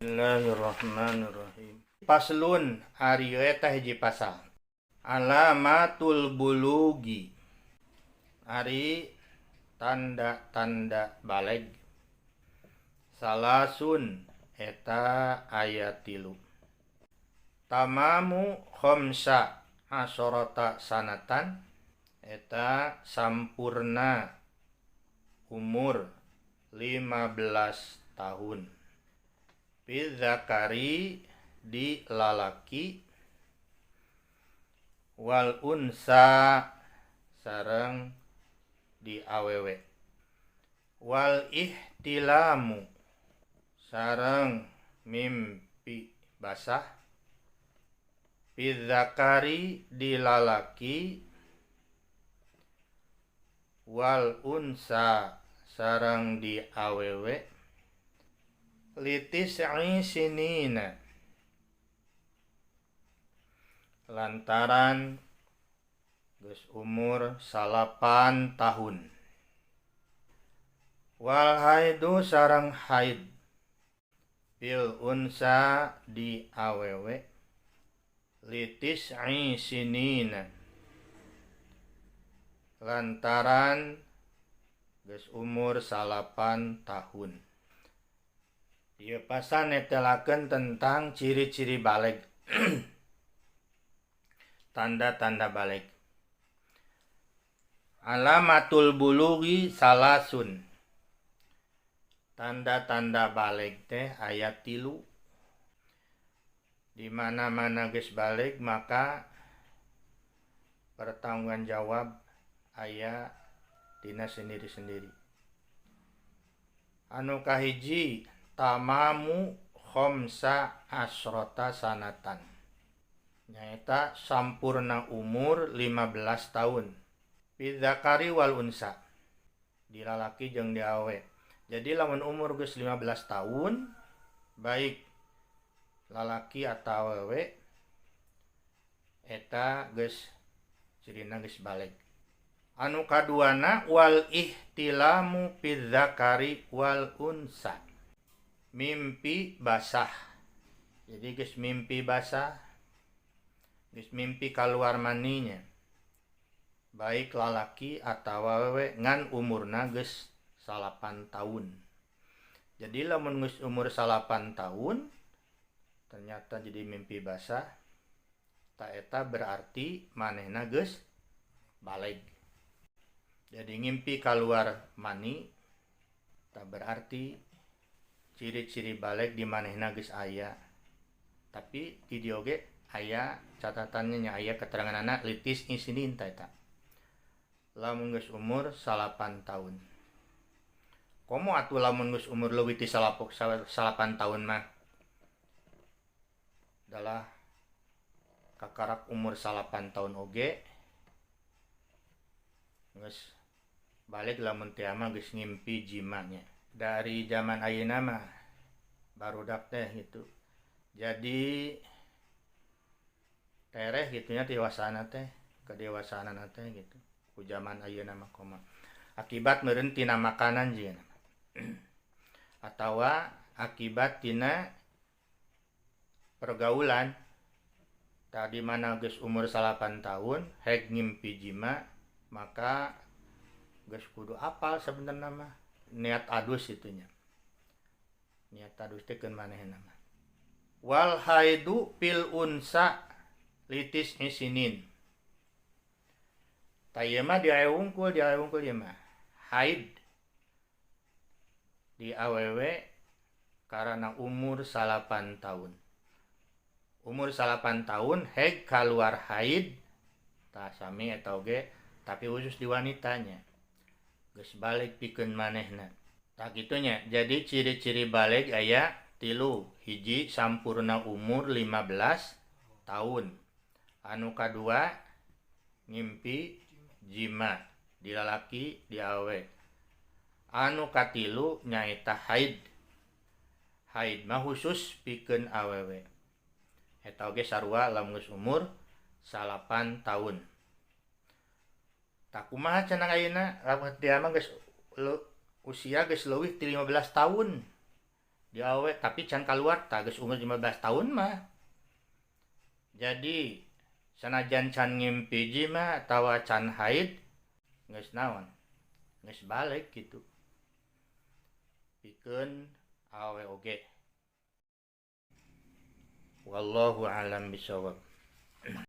Bismillahirrahmanirrahim. Paslun ari eta hiji pasal. Alamatul bulugi. Ari tanda-tanda baleg. Salasun eta aya 3. Tamamu khamsa asharata sanatan eta sampurna umur 15 tahun. Fi zakari di lalaki wal unsa sareng di awewe, wal ihtilamu sareng mimpi basah fi zakari di lalaki wal unsa sareng di awewe litis'i sinina lantaran geus umur 9 tahun, wal haidu sareng haid fil unsa di awewe litis'i sinina lantaran geus umur 9 tahun. Ieu pasal netelakeun tentang ciri-ciri baleg. Tanda-tanda baleg. Alamatul bulugi salasun. Tanda-tanda baleg teh aya 3. Di mana-mana geus baleg maka pertanggungan jawab aya dina sendiri-sendiri. Anu kahiji tamamu khamsa asrota sanatan, nyaeta sampurna umur 15 tahun fi zakari wal unsa, di lalaki jeung di awe. Jadi lamun umur geus 15 tahun baik lalaki atau awewe eta geus cirina geus baleg. Anu kaduana wal ihtilamu fi zakari wal unsa, mimpi basah. Jadi geus mimpi basah, geus mimpi kaluar maninya, baik lalaki atau awewe ngan umurna geus 9 tahun. Jadi lamun geus umur 9 tahun ternyata jadi mimpi basah, ta eta berarti manehna geus baleg. Jadi ngimpi kaluar mani ta berarti ciri-ciri baleg di manehna geus aya. Tapi di dieu oge aya catatannya nya, aya keteranganana litis isinin ta eta. Lamun geus umur 9 tahun. Komo atuh lamun geus umur leuwih ti 9 tahun mah. Dalah kakarak umur 9 tahun oge geus baleg lamun teh mah geus ngimpi jimanya. Dari zaman ayeuna mah barudak teh gitu. Jadi tereh gitunya dewasana teh, kedewasaanana teh gitu. Ku zaman ayeuna mah koma. Akibat meureun tina makanan jeung atawa akibat tina pergaulan. Tadi mana geus umur 9 tahun heg ngimpi jima maka geus kudu apal sebenarna mah niat adus itunya. Niat adus teh keun manehna mah. Wal haidu fil unsa litis isinin. Ta ieu mah diae wungkul ieu mah. Haid di awewe karena umur 9 tahun. Umur 9 tahun heg kaluar haid tah sami eta oge tapi khusus di wanitanya. Geus baleg pikeun manehna. Tah kitunya. Jadi ciri-ciri baleg aya 3. Hiji sampurna umur 15 tahun. Anu kadua ngimpi jima di lalaki di awe. Anu katilu nyaeta haid. Haid mah khusus pikeun awewe. Eta oge sarua lamun geus umur 9 tahun. Tak kumaha cenah ayeuna lamun dia mah geus usia geus leuwih ti 15 tahun. Di awewe tapi can keluar, tah geus umur 15 tahun mah. Jadi sanajan can ngimpi jima atawa can haid, geus naon, geus balig gitu. Pikeun awewe oge. Wallahu alam bisawab.